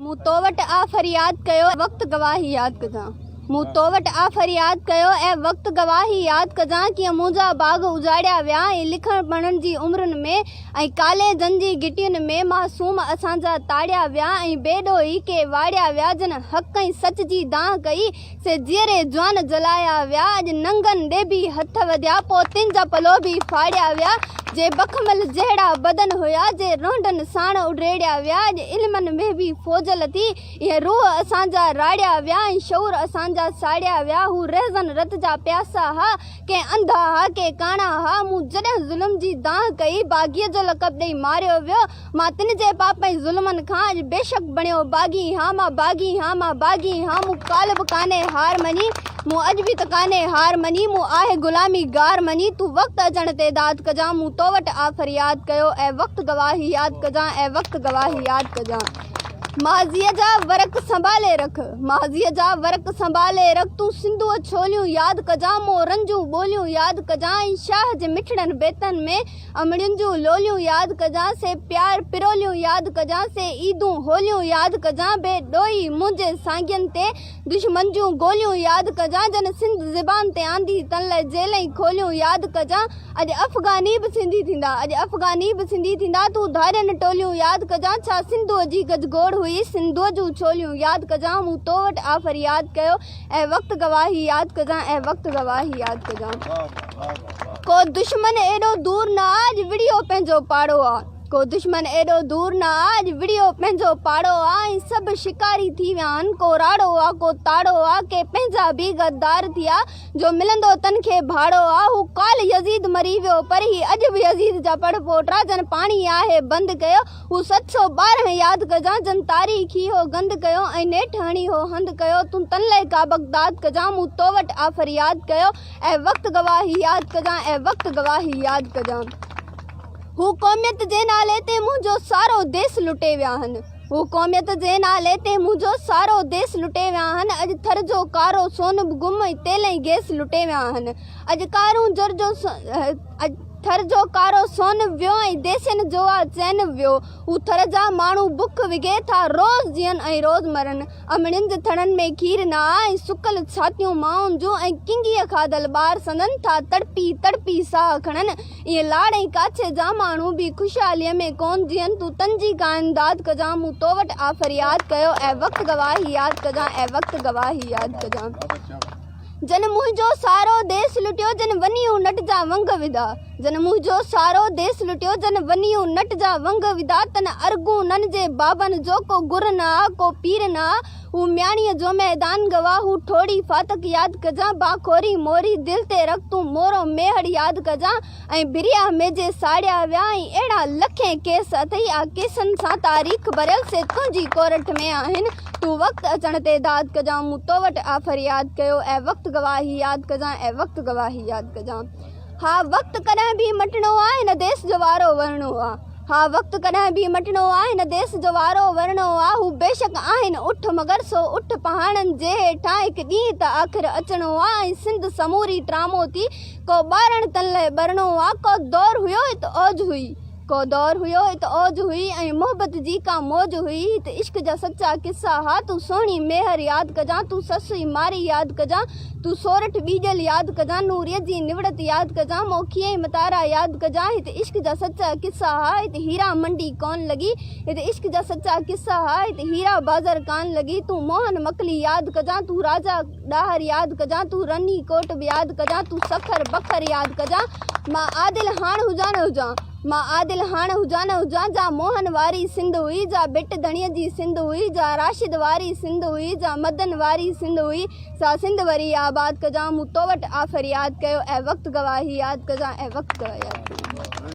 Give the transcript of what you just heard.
مون تو وٽ آ فرياد ڪيو اي وقت گواهي ياد ڪجان مون تو وٽ آ فرياد ڪيو اي وقت گواهي ياد ڪجان ڪيئن منهنجا باغ اجاڙيا ويا ۽ لکڻ پڙهڻ جي عمرن ۾ ۽ ڪاليجن جي گهٽين ۾ معصوم اسان جا تاڙيا ويا ۽ بي ڏوهي ڪي واڙيا ويا جن حق ۽ سچ جي دانهن ڪئي سي جيئري جوان جلايا ويا اڄ ننگن ڏي به هٿ وڌيا پوء تن جا پلو به ڦاڙيا ويا جي بخمل جهڙا بدن هيا جي رونڊن ساڻ اڊيڙيا ويا اڄ علمن ۾ به فوج لٿي اهي روح اسان جا راڙيا ويا ۽ شعور اسان جا ساڙيا ويا هو رهزن رت جا پياسا ها ڪي انڌا ها ڪي ڪاڻا ها مون جڏهن ظلم جي دانهن ڪئي باغيء جو لقب ڏئي ماريو ويو مان تن جي پاپ ۽ ظلمن کان اڄ بيشڪ بڻيو باغي هان مان باغي هان مان باغي هان مون ڪالهه به ڪانهي هار مڃي مون اڄ به ته ڪانهي هار مڃي مون آهي غلامي گار مڃي تون وقت اچڻ تي داد ڪجان مون تو وٽ آ فرياد ڪيو اي وقت گواهي ياد ڪجان اي وقت گواهي ياد ڪجان ماضيء جا ورق سنڀالي رک ماضيء جا ورق سنڀالي رک تون سنڌوء ڇوليون ياد ڪجان مورن جون ٻوليون ياد ڪجان ۽ شاهه جي مٺڙن بيتن ۾ امڙين جون لوليون ياد ڪجان سي پيار پروليون ياد ڪجان سي عيدون هوليون ياد ڪجان بي ڏوهي منهنجي سانگين تي دشمن جون گوليون ياد ڪجان جن سنڌ زبان تي آندي تن لئه جيلئين کوليون ياد ڪجان اڄ افغاني به سنڌي ٿيندا اڄ افغاني به سنڌي ٿيندا تون ڌارين ٽوليون ياد ڪجان ڇا سنڌوء جي گجگوڙ هئي سنڌوء جون ڇوليون ياد ڪجان مون تو وٽ آ فرياد ڪيو اي وقت گواهي ياد ڪجان اي وقت گواهي ياد ڪجان. ڪو دشمن ايڏو دور نه آ اڄ وڙهيو پنهنجو پاڙو آ ڪو دشمن ايڏو دور نه آ اڄ وڙهيو پنهنجو پاڙو آ ۽ سڀ شڪاري ٿي ويا آهن ڪو راڙو آ ڪو تاڙو آ ڪي پنهنجا به غدار ٿيا جو ملندو تن کي ڀاڙو آ هو ڪالهه يزيد مري ويو پر هي اڄ به يزيد جا پڙ پوٽا جن پاڻي آهي بند ڪيو هو 712 ياد ڪجان جن تاريخي هو گند ڪيو ۽ نيٺ هڻي هو هنڌ ڪيو تون تن لئه ڪا بغداد ڪجان مون تو وٽ آ فرياد ڪيو اي وقت گواهي ياد ڪجان اي وقت گواهي ياد ڪجان هو قوميت جي نالي تي منهنجو سارو ديس لٽي ويا هن هو قوميت جي نالي تي منهنجو سارو ديس لٽي ويا هن اڄ ٿر جو ڪارو سون به گم ۽ تيل ۽ گيس لٽي ويا هن اڄ ڪارونجهر جو اڄ ٿر جو ڪارو سون به ويو ۽ ديسين جو آ چين به ويو هو ٿر جا ماڻهو بک وگهي ٿا روز جيئن ۽ روز مرن امڙين جي ٿڻن ۾ کير نه آ ۽ سڪل ڇاتيون مائن جون ۽ ڪنگيء کاڌل ٻار سندن ٿا تڙپي تڙپي ساهه کڻن ائين لاڙ ۽ ڪاڇي جا ماڻهو به خوشحاليء ۾ ڪون جيئن تون تن جي ڪا امداد ڪجان مون تو وٽ آ فرياد ڪيو اي وقت گواهي ياد ڪجان اي وقت گواهي ياد ڪجان. جن منهنجو سارو ديس لٽيو جن ونيون نٽ جا ونگ وڌا جن منهنجو سارو ديس لٽيو جن ونيون نٽ جا ونگ وڌا تن ارغونن جي بابن جو ڪو گر نه آ ڪو پير نه آ هو مياڻيء جو ميدان گواهه هو ٺوڙهي ڦاٿڪ ياد ڪجان باکوري موري دل تي رک تون مورو ميهڙ ياد ڪجان ۽ بريا ۾ جي ساڙيا ويا ۽ اهڙا لکين ڪيس اٿئي آ ڪيسن سان تاريخ ڀريل سي تنهنجي ڪورٽ ۾ آهن تون وقت اچڻ تي داد ڪجان مون تو وٽ آ فرياد ڪيو اي وقت گواهي ياد ڪجان اي وقت گواهي ياد ڪجان ها وقت ڪڏهن به مٽڻو آ هن ديس جو وارو ورڻو آ ها وقت ڪڏهن به مٽڻو آ هن ديس جو وارو ورڻو آ هو بيشڪ آهن اٺ مگر سو اٺ پهاڙن جي هيٺان هڪ ڏينهن ته آخر اچڻو آ ۽ سنڌ سموري ٽرامو ٿي ڪو ٻارڻ تن لئه ٻرڻو آ ڪو دور هيو هت اوج هئي ڪو دور هيو هت اوج هئي ۽ محبت جي ڪا موج هئي هت عشق جا سچا قصا ها تون سهڻي ميهر ياد ڪجان تون سسئي مارئي ياد ڪجان تون سورٺ ٻيجل ياد ڪجان نوريء جي نوڙت ياد ڪجان موکي ۽ متارا ياد ڪجان هت عشق جا سچا قصا ها هت هيرا منڊي ڪون لڳي هت عشق جا سچا قصا ها هت هيرا بازر ڪان لڳي تون موهن مڪلي ياد ڪجان تون راجا ڏاهر ياد ڪجان تون رني ڪوٽ به ياد ڪجان تون سکر بکر ياد ڪجان مان عادل هاڻ هجان نه هجان مان عادل هاڻ هجان نه هجان جا موهن واري سنڌ هئي جا ڀٽ ڌڻيء جي سنڌ هئي جا راشد واري سنڌ هئي جا مدن واري سنڌ هئي سا سنڌ وري آباد ڪجان مون تو وٽ آ فرياد ڪيو اي وقت گواهي ياد ڪجان اي وقت گواهي ياد ڪجان.